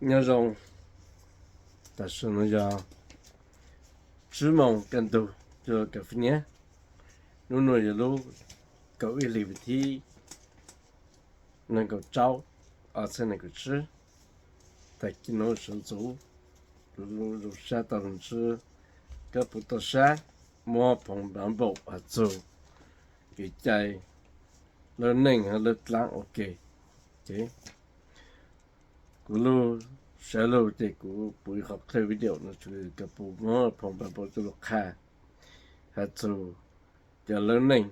Nyob zoo, tam sim no yog tsib moos kaj ntug rau California. Hnub no yog lub kaum ib hlis vas thib nees nkaum rau, ob txhiab nees nkaum tsib. Tag kis no sawv ntxuv, zoo sab tau ntsib koj puas toj sab, muab phoo npav npaum has txug kev cai lawv neej lawv dlaab ua ke. Kuv lub sab lug ces kuv pum ib qhov clip video no tsuas koj puas muab phoo npav npaum coj lug qha has txug cov lawv neej,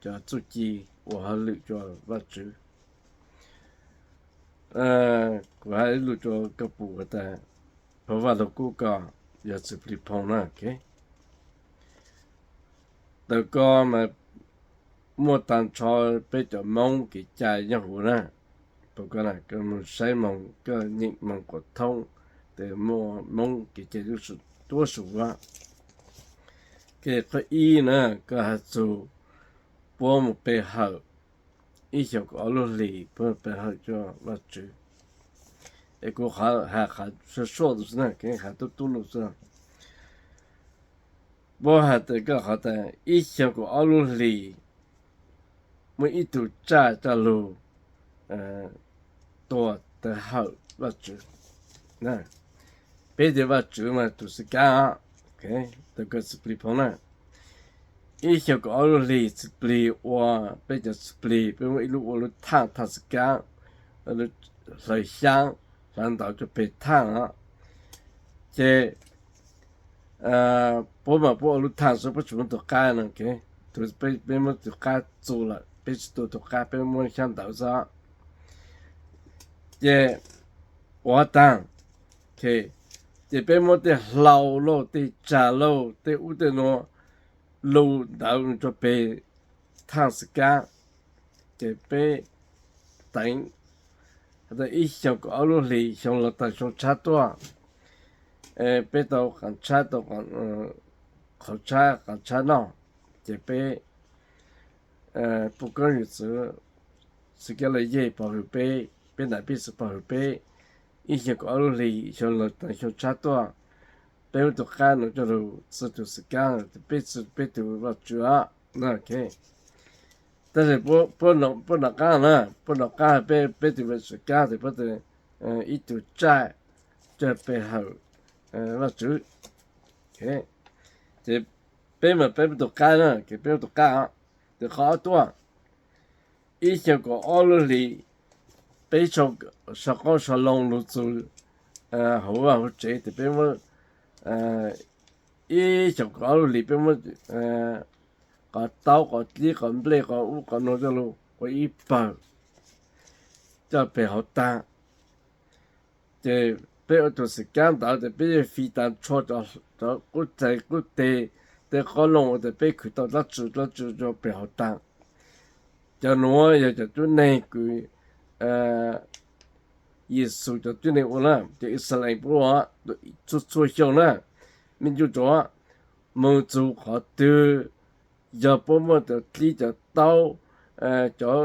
cov txuj ci ua hauj lwm rua Vaajtswv. Kuv has ib lus rua koj pum has tas, phoo Vaaj Lug Kub ko yog txwm plig phoo na. Tawm ko mas muaj taag nrho peb cov Moob kev cai nyob huv na. Tawm ko na koj moog saib moog, koj nyeem moog kuas thoob, tes muaj Moob kev cai tuab su a. Kev qhov ib na, koj has txug puab mus pe hawm ib xyoos kaum ob lub hlis puab pe hawm rua Vaajtswv. Es kuv has qhov suaj suaj tus xwb na, kev has tub tub lug xwb. Puab has tas koj qhov tas ib xyoos kaum ob lub hlis muaj ib tug tsaj coj lug tua tawv hawm Vaajtswv. Peb tias Vaajtswv mas tus xwm kab, tawm ko txwm plig phoo na. Ib xyoos kaum ob lub hlis txwm plig ua, peb cov txwm plig peb muab ib lub ua lub thaaj, thaaj xwm kab, hlawv xyaab hlawv ntawv rua peg thaaj os. Ces puab mas puab ua lub thaaj xwb, puab tsi muab tug qab no. Tus peb muab tug qab txu lawm, peb tsi tua tug qab, peb muab xyaab ntawv xwb. Ces ua taag, ces peb muab tej hlau lauj, tej tsag lauj, tej ub tej nuav lug ntawv rua peg thaaj xwm kab. Ces peb teev has tas ib xyoos kaum ob lub hlis, xyoo laug taag xyoo tshab tuaj, peb tau qaam tshab, tau qhauv tshab, qaam tshab noj. Ces peb puj koob yawm txwv, txwv kab laj yej pov hwm peb, peb nam peb txwv pov hwm peb. Ib xyoos kaum ob lub hlis, xyoo laug taag xyoo tshab tuaj, peb muab tug qab nuav coj lug txi tug xwm kab, peb txi peb tug Vaajtswv os. Tab sis puab nov qab na, puab nov qab peb, peb tug Vaajtswv kab tes puab tes ib tug tsaj coj pe hawm Vaajtswv. Ces peb mas peb muab tug qab na, ces peb muab tug qab os. Tes qhov ob tuaj, ib xyoos kaum ob lub hlis, peb sau qoob sau loo lug txug hauv vaj hauv tsev, tes peb muab ib xyoos kaum ob lub hlis peb muab qhov taub, qhov dlib, qhov nplej, qhov ub qhov nuav coj lug ua ib pawg coj peg hauv taag. Ces peb ua tug xwm kab ntawd tes peb yeej fij taag nrho cov qub txais qub teg, tej qoob loo ua tes peb khwv tau dlaab tsi dlaab tsi rua peg hauv taag. Cov nuav yog cov cuab neeg kws Yexus cov cuab neeg ua na, cov Ixayees puab ua txhua txhua xyoo na. Mej nco ntsoov, moog txug qhov twg yog puab muaj cov dlib cov taub, cov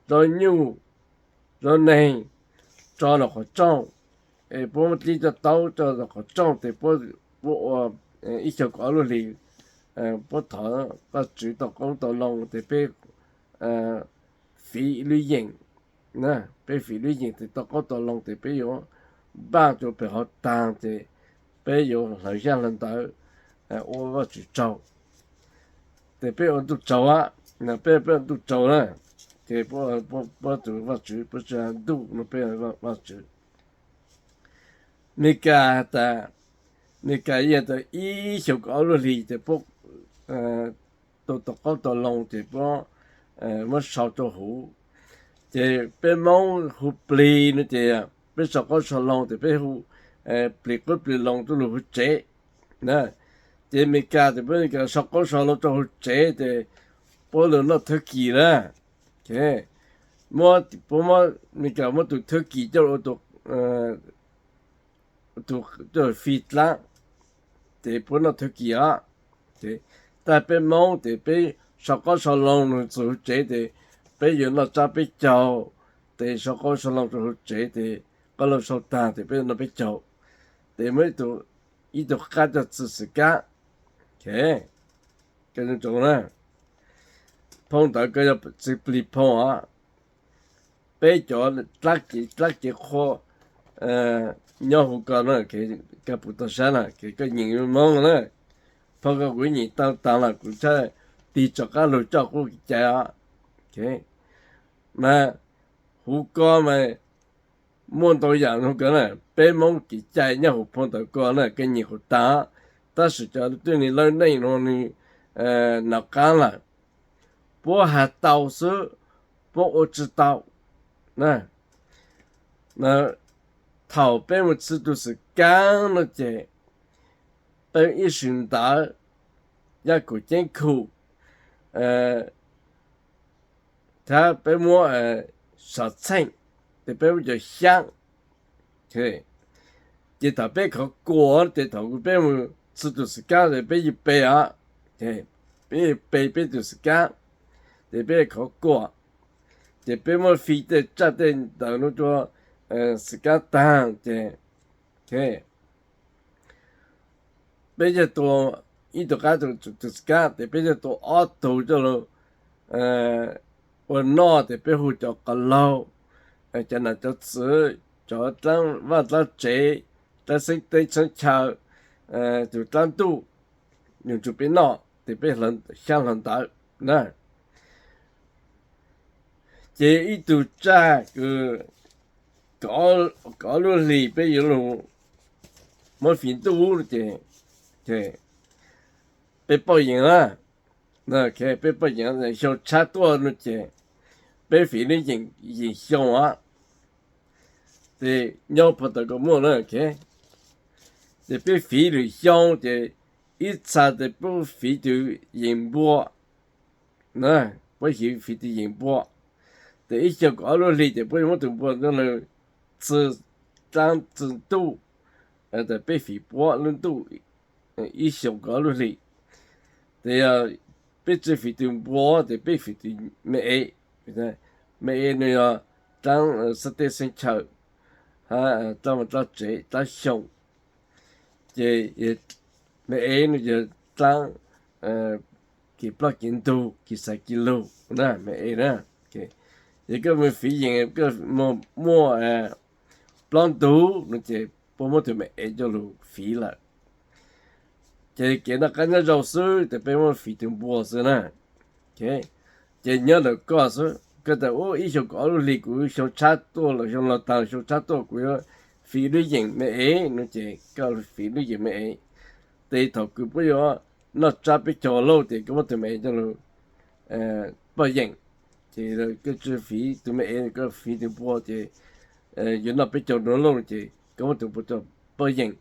zaub nyuj zaub neeg tso nram qhov rooj, es puab muab dlib cov taub tso nram qhov rooj tes puab ua ib xyoos kaum ob lub hlis, puab thov Vaajtswv tau qoob tau loo tes peb fiv ib lub yeem, peb fiv lub yeem tes tau qoob tau loo tes peb yuav npaaj rua peg hauv taag ces peb yuav hlawv xyaab hlawv ntawv ua Vaajtswv tsaug. Tes peb ua ntuj tsaug a, peb, peb ua ntuj tsaug na, ces puab tus Vaajtswv puab tsi ntuj no peb Vaajtswv. Meskas tas, Meskas yog tas ib xyoos kaum ob lub hlis ces puab tau tau qoob tau loo ces puab muab sau rua huv. Ces peb Moob hu plig no ces peb sau qoob sau loo ces peb hu plig qoob plig loo tuaj lug huv tsev. Ces Meskas tes puab Meskas sau qoob sau loo rua huv tsev ces puab lug noj thawj kis na. Muab, puab muab, Meskas muab tus thawj kis coj ua tus, coj fij dlaab, ces puab noj thawj kis os. Tab peb Moob tes peb sau qoob sau loo lug txug huv tsev tes peb yuav noj tsab peb caug, tes sau qoob sau loo rua huv tsev tes qoj lauj sau tag ces peb noj peb caug, ces muaj ib tug, ib tug qab coj txwj xwm kab. Koj zoo tsoom na, phoo ntawd koj yog txwj plig phoo os. Peb cov dlaab kev, dlaab kev qhua nyob huv koj na, koj puv toj sab na, koj nyeem Moob na, phoo koj kuv nyeem tau taag los kuv txhaj tig tso qab lug coj qub kev cai os. Mas huv koj mas muaj ntau yaam nug koj na, peb Moob kev cai nyob huv phoo ntawd koj na, koj nyeem huv taag, tab sis cov tub neeg lawv neej nuav nwg nov qaab lawm, puab has tau xwb, puab ua tsi tau. Thaum peb mus txwj tug xwm kaab no ces peb ib sim ntawd yaj kuv ceeb khum, thab peb muab sav txheej, ces peb muab cov xyaab. Ces thaum peb khov kuam, ces thaum peb mus txwj tug xwm kaab ces peb yeej pe os, peb yeej pe peb tug xwm kaab, ces peb khov kuam, ces peb muab fij tej tsaj tej ntawd nuav rua xwm kaab taag ces peb yog tua ib tug qab tug xwm kaab, ces peb yog tua ob tug coj lug ua noj, ces peb hu cov qhov laug, cov nam cov txwv, cov dlaab vaj dlaab tsev, dlaab xeeb teb xeeb chaw, tug dlaab ntuj, nug tsua peb noj, ces peb xyaab hlo ntawd na. Ces ib tug tsaj kws kaum ob lub hlis peb yuav lug muab fiv ntuj ces peb pauj yeem na. Peb pauj yeem xyoo tshab tuaj no ces peb fiv lub yeem, yeem xyoo os. Ces nyob phoo ntawd koj muaj na, ces peb fiv lwm xyoo ces ib txha ces puab fiv tug yeem npua, puab fiv tug yeem npua. Ces ib xyoo kaum ob lub hlis ces puab muab tug npua coj lug txwj dlaab txwj ntuj, peb fiv puab lub ntuj ib xyoo kaum ob lub hlis. Ces yog peb tsi fiv tug npua ces peb fiv tug me ev. Me ev nws yog dlaab xeeb teb xeeb chaw, dlaab vaj dlaab tsev dlaab xyoo. Ces me ev nws yog dlaab kev ploj kev ntug kev xaiv kev lug na, me ev na. Yog koj mus fiv yeem koj muaj plaub ntug no ces puab muab tug me ev coj lug fiv lawm. Ces kev noj qab nyob zoo xwb ces peb muab fiv tug npua xwb na. Ces nyob ntawm koj xwb, koj tas ub ib xyoo kaum ob lub hlis kuv xyoo tshab tuaj los xyoo laug taag xyoo tshab tuaj kuv yuav fiv lub yeem me ev no ces koj fiv lub yeem me ev. Ces thaum kws puab yuav noj tsab peb caug lauj ces koj muab tug me ev coj lug pauj yeem. Ces koj tsi fiv tug me ev, koj fiv tug npua ces yuav noj peb caug nuav lauj ces koj muab tug npua coj pauj yeem.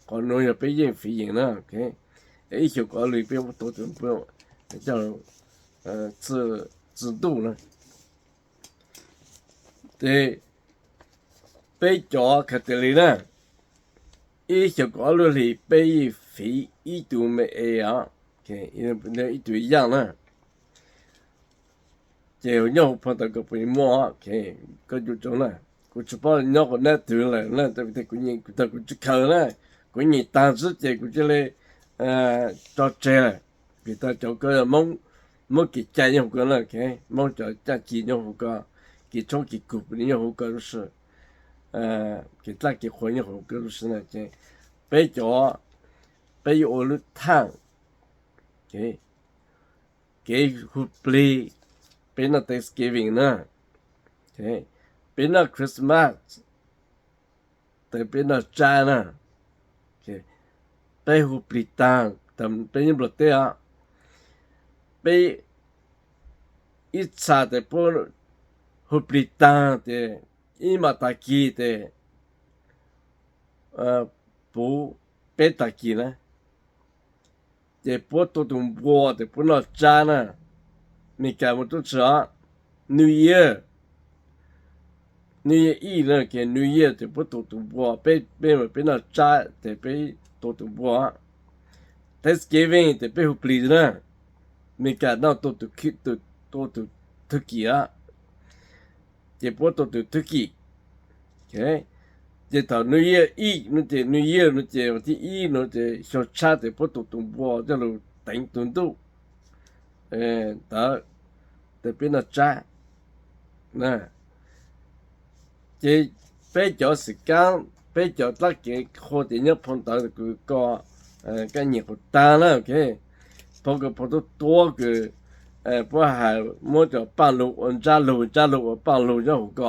Qhov nuav yog peb yeej fiv yeem na. Ib xyoo kaum ob lub hlis peb muab tua tug npua coj txwj ntuj na. Ces peb cov Catholic na, ib xyoo kaum ob lub hlis peb yeej fiv ib tug me ev os, ib tug yaaj na. Ces nyob huv phoo ntawd koj puas muaj, koj yuav tau na. Kuv tsi paub nyob qhov nab twg lawm na, kuv tsi khaws na, kuv nyeem taag xwb ces kuv cia li tso tseg lawm. Vim tas cov koj Moob, Moob kev cai nyob huv koj na, Moob cov caj ci nyob huv koj, kev tshoob kev kug nyob huv koj lub si, kev dlaj kev qhua nyob huv koj lub si na ces peb cov, peb yuav ua lub thaaj, kev hu plig, peb noj Thanksgiving na, peb noj Christmas, peb noj tsab na, peb hu plig taag, peb nyob Nplog teb os, peb ib txha tes puab hu plig taag tes ib mam tag kis tes puv peb tag kis na, ces puab tua tus npua tes puab noj tsab na. Meskas mus tub tsi os, New Year, New Year Eve na, ces New Year tes puab tua tus npua, peb, peb mas peb noj tsab tes peb tua tus npua. Thanksgiving tes peb hu plig na, Meskas noj tua tus, tua tus turkey os, ces puab tua tus turkey. Ces thaum New Year Eve no ces, New Year no ces, vas thib ib no ces xyoo tshab ces puab tus tus npua coj lug teev tus ntuj ntawd, ces peb noj tsab. Ces peb cov xwm kaab, peb cov dlaab kev qhua tias nyob phoo ntawv kws ko kab nyiam qhuav taag na, phoo ko phoo tuab tuab kws puab has muab cov paaj lug ua ntsab lug, ntsab lug ua paaj lug nyob huv ko.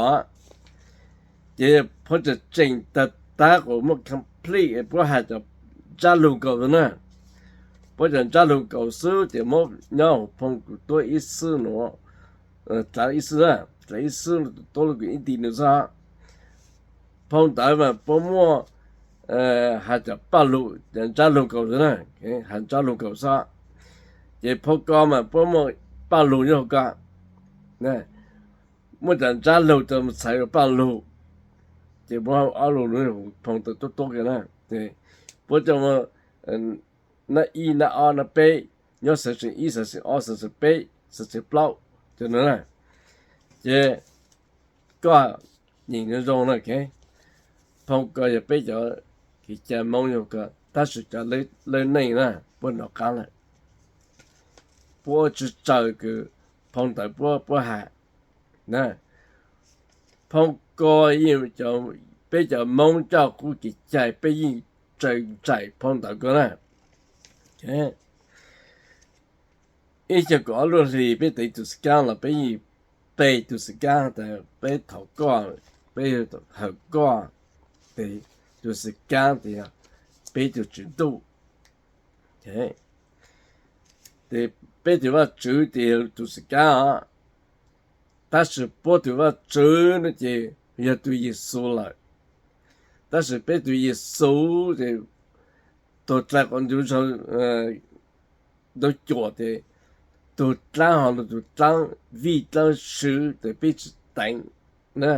Ces phoo tseem tseem tag tag kuas muaj complete puab has cov ntsab lug nkaus na. Puab cov ntsab lug nkaus xwb ces muab nyob huv phoo kws tuab ib xwb nuav, dlav ib xwb, dlav ib xwb tuab lug kws ib nti nws xwb. Phoo ntawv mas puab muaj has cov paaj lug, cov ntsab lug nkaus xwb na, has ntsab lug nkaus xwb. Ces phoo ko mas puab muaj paaj lug nyob huv ko, muaj cov ntsab lug rua mus txhais ua paaj lug, ces puab ob lug phoo ntawv tuab tuab kawg na. Puab coj nab ib, nab ob, nab peb, nyob section ib, section ob, section peb, section plaub, cov no na. Ces koj nyeem zoo zoo na, phoo ko yog peb cov kev cai Moob yog ko, tab sis cov lawv neej na puab nov qaab lawm, puab ua tsi tsaws kws phoo ntawv puab, puab has. Phoo ko yeej, peb cov Moob coj qub kev cai peb yeej tsaws nraim phoo ntawv ko na. Ib xyoo kaum ob lub hli peb teev tus xwm kaab los peb yeej pe tus xwm kaab tas peb thov koj, peb hawm koj, tes tus xwm kaab tes yog peb tug tswv ntuj. Tes peb tug Vajtswv tes yog tus xwm kaab os. Tab sis puab tug Vajtswv no ces yog tug Yexus lawm. Tab sis peb tug Yexus ces tuag dlai quav ntuj ntau cuam tes tug dlaab ho lug tug dlaab vij dlaab swv tes peb tsi teev na.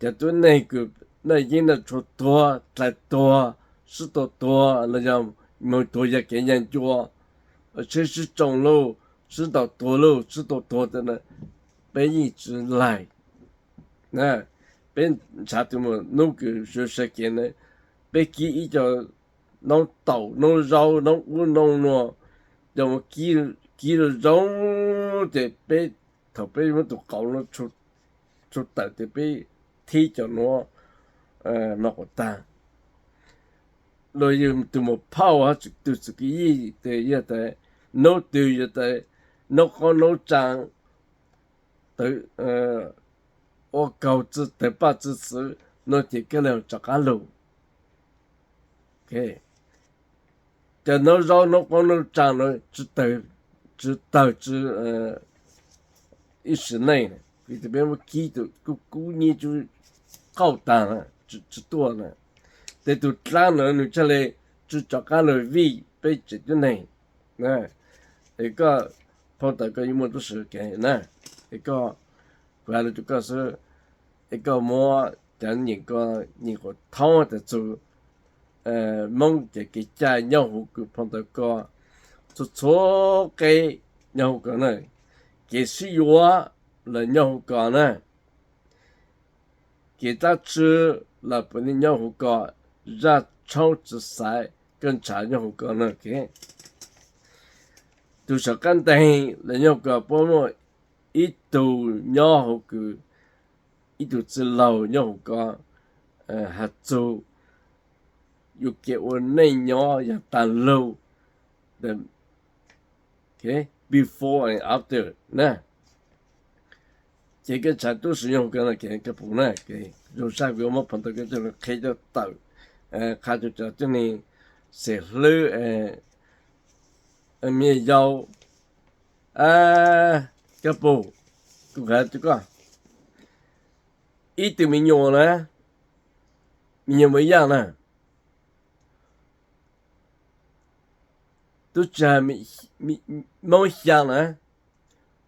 Cov tuab neeg kws noj yeeb noj tshuaj tuag, dlai tuag, sib tau tuag los yog moog tuag yog kev ncaaj ncua, tsheb sib tsoo lauj, sib ntaus tuag lauj, sib tau tuag, peb yeej tsi laig. Peb nrhav tus mus nub kws sawv sawv kev na, peb kib ib co noob taum noob zaub noob ub noob nuav, coj mus kib zoo zoo, ces peb, thaum peb muab tus qauv no tshu tawm tes peb thib cov nuav no quas taag. Luag yog tus mus phauj hab tug txum kwv yij tes yog tas noob twg yog tas noob qoob noob tsaa, ua kaug tsi tawg paj tsi xwv no ces koj le rov qaab lug. Cov noob zaub noob qoob noob tsaa no tsi tawg tsi ib sim neej, vim tas peb muab kib tus kub kub nyib tsi qauj taag, tsi tuaj na. Tes tus dlaab no nws thiaj le tsi rov qaab lug vij peb tsev tuab neeg. Es koj, phau ntawv koj yeej muaj tub si kev na, es koj, kuv has lug rua koj xwb, es koj muab cov nyeem ko nyeem quas thoob tas txug Moob ces kev cai nyob huv kws phau ntawv ko, txhua txhua qeb nyob huv ko na, kev sib yuav los nyob huv ko na, kev dlaab tsi los puav leej nyob huv ko, zaj tshoob tsi xaiv koj nrhav nyob huv ko na. Tus saum qaab nteeg los nyob huv ko puab muaj ib tug nyob huv kws, ib tug txwj laug nyob huv ko has txug yus kev ua neej nyob yaag taag lug, before and after na. Ces koj nrhav tub si nyob huv ko no ces koj pum na, zoo sab kuv yuav muab phau ntawv ko coj lug qhia coj tawm, qha rua cov tuab neeg xeem hlwb, me nyuam yaus, koj pum, kuv has rua koj, ib tug me nyuam na, me nyuam Moob Yaj na, tub tsi has Moob Xyaa na,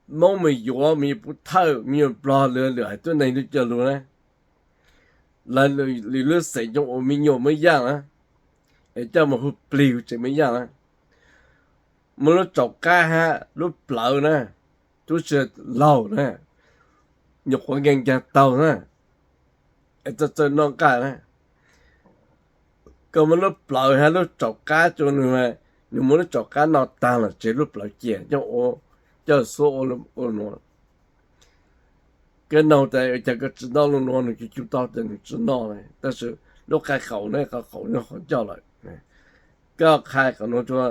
Moob mus yuav me nyuam Pub Thawj, me nyuam Nplog, lwm lwm haiv tuab neeg lub coj lug na, lawv lwm lub xeem coj ua me nyuam Moob Yaj na, es coj mus hu plig tsev Moob Yaj na, muaj lub tsaus qaib hab lub plawv na, tub tsi laug na, nyuam qhuav nkees nkaag taug na, es txawj txawj noj nqaj na. Koj muab lub plawv hab lub tsaum qab rua nws, nws muab lub tsaum qab noj taag lawm tseg lub plawv cia coj ua, coj xuab ua, ua nuav. Koj noog tas cas koj tsi noj lub nuav, nws cug cug tau tas nws tsi noj na, tab sis lub qab qaum na, qab qaum nyob qhov ncauj lawm. Koj qha qhov nuav rua,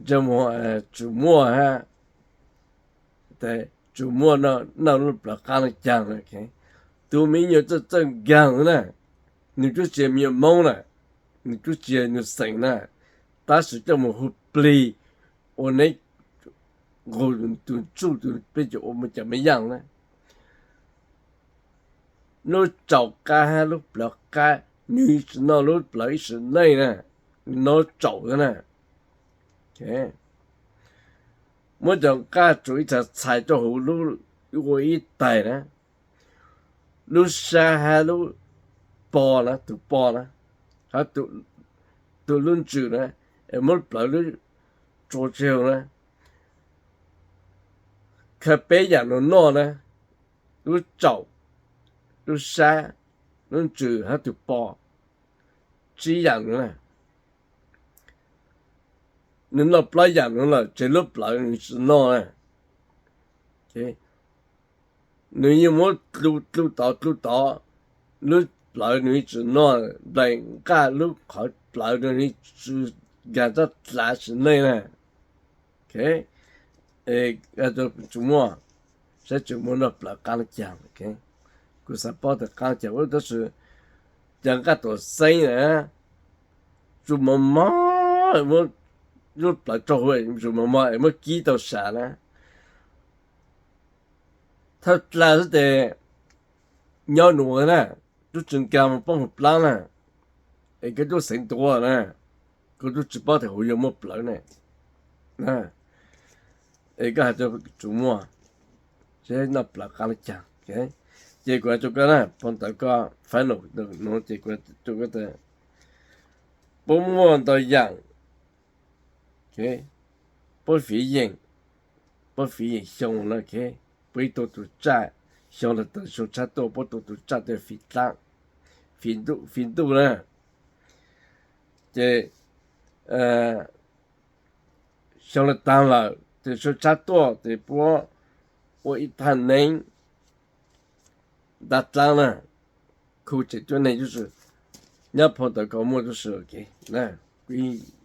tsum muaj hab, tsum muaj noj lub plawv qab le caag. Tug me nyuam txawj txawj nkaag na, nws tub tsi yog me nyuam Moob na, nws tub tsi yog nws xeem na, tab sis coj mus hu plig ua neb nqug tug tsuj tug peb cov ua me cas me yaaj na. Lub tsaum qab hab lub plawv qab, nws tsi noj lub plawv ib sim neej na, nws noj tsaum na. Muab cov nqaj tsuas ib txhais txhais rua huv lub ua ib taig na. Lub sab hab lub po na, tug po na, hab tug lub ntsws na, es muab lub plawv lub tsua tseg na. Khaws peb yaam nuav noj na, lub tsaum, lub sab, lub ntsws hab tug po, tsib yaam nuav na. Nws noj plaub yaam nuav lawm tseg lub plawv nws tsi noj na. Nws yeej muab dlu dlu tod dlu tod, lub plawv nws tsi noj, nplaim nqaj lub qhov plawv nws tsi nkaag rab dlav sim neej na. Tsum muaj, saib tsum muaj noj plawv qaab le caag. Kuv xav paub tas qaab le caag tab sis cov nqaj tuam xeeb na, tsuas mos mos, muab lub plawv tso huv, tsuas mos mos es muab kib tau sam na. Thawj dlawg xwb tes nyob nuav na, tub tsi nkaag moog poob huv plaab na, es koj tub xeev tuav na, koj tub tsi paub tas huv yuav muaj plawv ne. Es koj has rua tsum muaj, saib noj plawv qaab le caag. Ces kuv has rua koj na, phau ntawv koj final nuav ces kuv has rua koj tas, puab muaj ntau yaam, puab fiv yeem, puab fiv yeem xyoo na, puab ib tug tug tsaj, xyoo le taag xyoo tshab tuaj puab tug tug tsaj tes fiv dlaab, fiv ntuj na. Ces xyoo le taag lawm tes xyoo tshab tuaj tes puab ua ib thaj neeb ntab dlaab na, khu tseg tuab neeg tub si. Nyob phau ntawv koj muaj tub si, kuv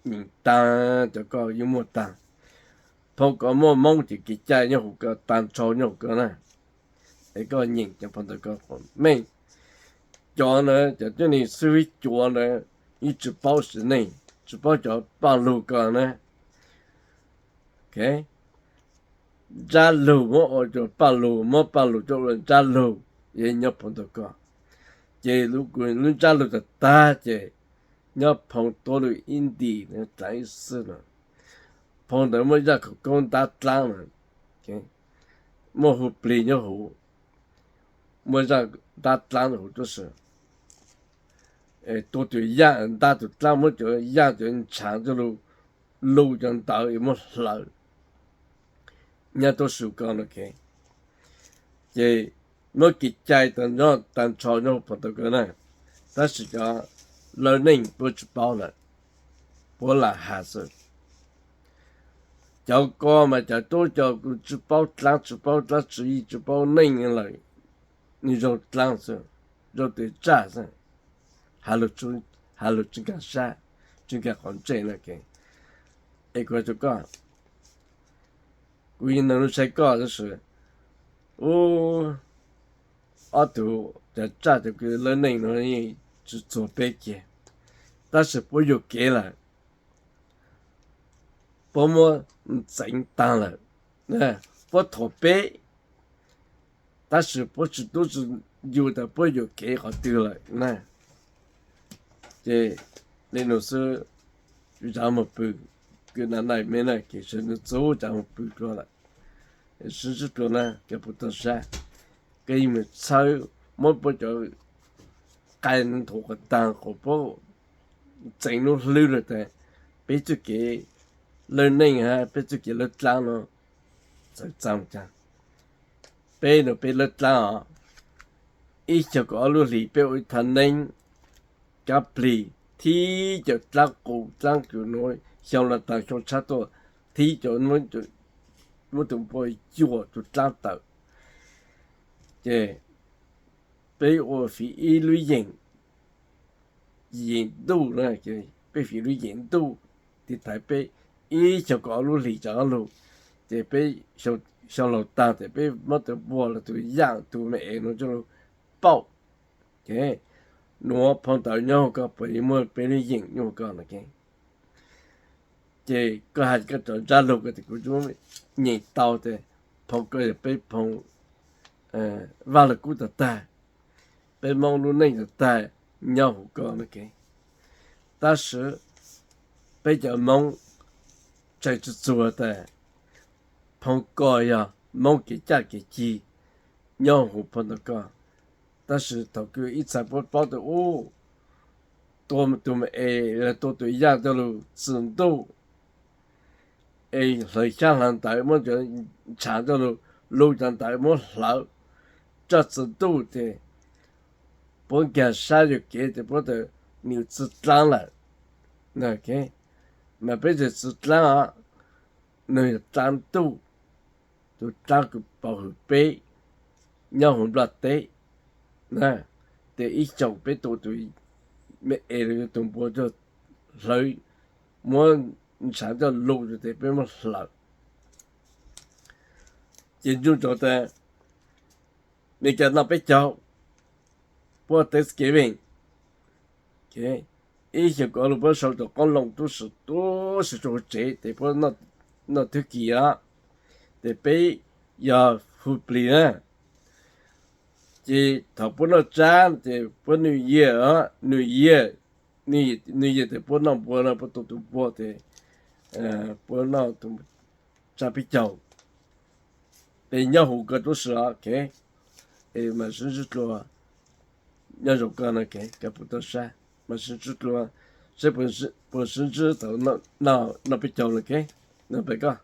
nyeem taag cov koj yeej muaj taag. Phau koj muaj Moob ces kev cai nyob huv koj, taag nrho nyob huv koj na. Es koj nyeem cov phau ntawv koj meej. Cov na, cov tuab neeg xib fwb cuav na, yeej tsi paub sim neej, tsi paub cov paj lug koj na. Ntsab lug muab ua rua paj lug, muab paj lug coj ua ntsab lug, yeej nyob phau ntawv koj. Ces lub ntsab lug tag tag ces nyob phau tuab lug ib ntim dlaab ib xwb no. Phau ntawv muaj zaj khawv koob ntab dlaab na, muaj hu plig nyob huv, muaj zaj ntab dlaab huv tub si. Tua tus yaaj ntab tus dlaab, muab cov yaaj cov ntshaav coj lug, lug cov ntawv es muab hlawv nyob tub si koj no. Ces muab kev cai tag nrho nyob huv phau ntawv koj na, tab sis cov leej neeg puab tsi paub lawm, puab lam has xwb. Cov ko mas cov tub cov kws tsi paub dlaab tsi paub dlaab tswv yim tsi paub neej lawm, nws zoo dlaab xwb, zoo tes tsaj xwb, has lug tsi nkaag sab, tsi nkaag qhov ntsej na. Es kuv has rua koj, kuv yeej nug lub saib koj tab sis, u, ob tug cov tsaj cov kws leej neej no yeej tsi txuag peb kiag, tab sis puab yuam kev lawm, puab muab ntxeev taag lawm, puab thuam peb, tab sis puab tsi tub tsi yug tas puab yuam kev qhov twg lawm na. Ces le nuav xwb, zaav moog pw, kws nam naim me na ces sawv ntxov zaav moog pw dlua lawm. Sib ntsib dlua na, koj puas tau sab, koj yeej mus txhawb muab puab cov qai nthuav kom taag, qhov puab txeev lub hlwb lawm tas peb txuj kev lawv neej hab peb txuj kev lawv dlaab no txawv txav caag. Peb nua peb lawv dlaab os, ib xyoos kaum ob lub hlis peb ua ib thaj neeb kab plig, thib caum dlaab qus dlaab kws nuav xyoo los taag xyoo tshab tuaj, thib caum muab tus npua cuam tus dlaab tawm. Ces peb ua fiv ib lub yeem, yeem ntuj na, peb fiv lub yeem ntuj tiv thaiv peb ib xyoos kaum ob lub hlis tsaam lug. Ces peb xyoo laug taag tes peb muab tus npua los tus yaaj tus me es nuav coj lug pauj. Nuav phoo ntawv nyob huv koj, puas muaj peb lub yeem nyob huv koj no? Ces koj has koj cov ntsab lug ko tes kuv nyeem tau tes phoo ko yog peb phoo Vaaj Lug Kub tag tag, peb Moob lub neej tag tag nyob huv koj no. Tab sis peb cov Moob tseem tsi txuag tas phoo ko yog Moob kev caj kev cig nyob huv phoo ntawv ko. Tab sis thaum kws ib txha puab paub tas ub, tua tus me es los tua tus yaaj coj lug txi ntuj, es hlawv xyaab hlawv ntawv muab cov ntshaav coj lug, lug cov ntawv muab hlawv, coj txi ntuj tes puab nkag sab yuam kev tes puab tas nws txi dlaab lawm. Mas peb tsi txi dlaab os, nws yog dlaab ntuj, tus dlaab kws pov hwm peb nyob huv nplaj teb. Tes ib xyoos peb tua tus me es los yog tus npua coj hlawv, muab ntshaav coj lug tes peb muab hlawv. Ces ncu ntsoov tas Meskas noj peb caug, puab Thanksgiving, ib xyoos kaum ob lug puab sau cov qoob loo tub si tub si rua huv tsev tes puab noj thwb kis os, tes peb yog hu plis na. Ces thaum puab noj tsab ces puab New Year, New Year, New Year tes puab noj npua no, puab tua tus npua tes puab noj tus tsab peb caug. Tes nyob huv koj tub si os, es mas sib ntsib dlua, nyob zoo koj no, koj puas tau sab mas sib ntsib dlua, seb puas sib ntsib tau noj peb caug no, noj peb koj.